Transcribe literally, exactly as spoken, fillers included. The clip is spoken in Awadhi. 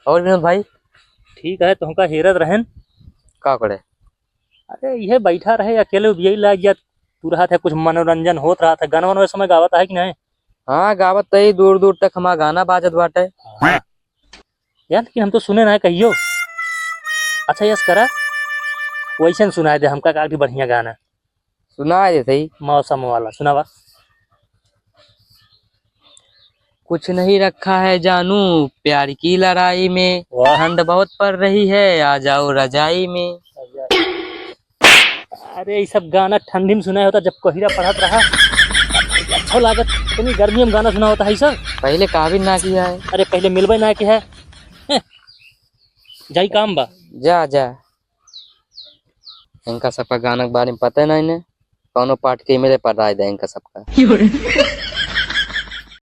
और विनोद भाई? ठीक है, तुमका हेरत रहन। का करे? अरे, यह बैठा रहे अकेले, उबियई लाग गया। तू रहत है, कुछ मनोरंजन होत रहत है। गाना वाना समय गावत है कि नहीं? हाँ, गावत तो ही, दूर दूर तक हमारा गाना बाजत बाटे। हाँ। यार, लेकिन हम तो सुने ना है कहियो। अच्छा, यस करा, वैसे सुनाए दे हमका का भी बढ़िया गाना। सुनाए दे सही। मौसम वाला सुनावा। कुछ नहीं रखा है जानू प्यार की लड़ाई में, वाह। ठंड बहुत पड़ रही है, आ जाओ रजाई में। अरे, ये सब गाना ठंडी में सुनाए होता, जब कोहिरा पढ़त रहा, अच्छा लागत। इतनी गर्मी में गाना सुना होता है सब। पहले काबिल ना किया है। अरे, पहले मिलबे ना किया है। हैं? जाई काम बा। जा, जा। इनका सबका गाना के बारे में पता नहीं ने, कौनो पार्ट के मेरे पर राय दे इनका सबका।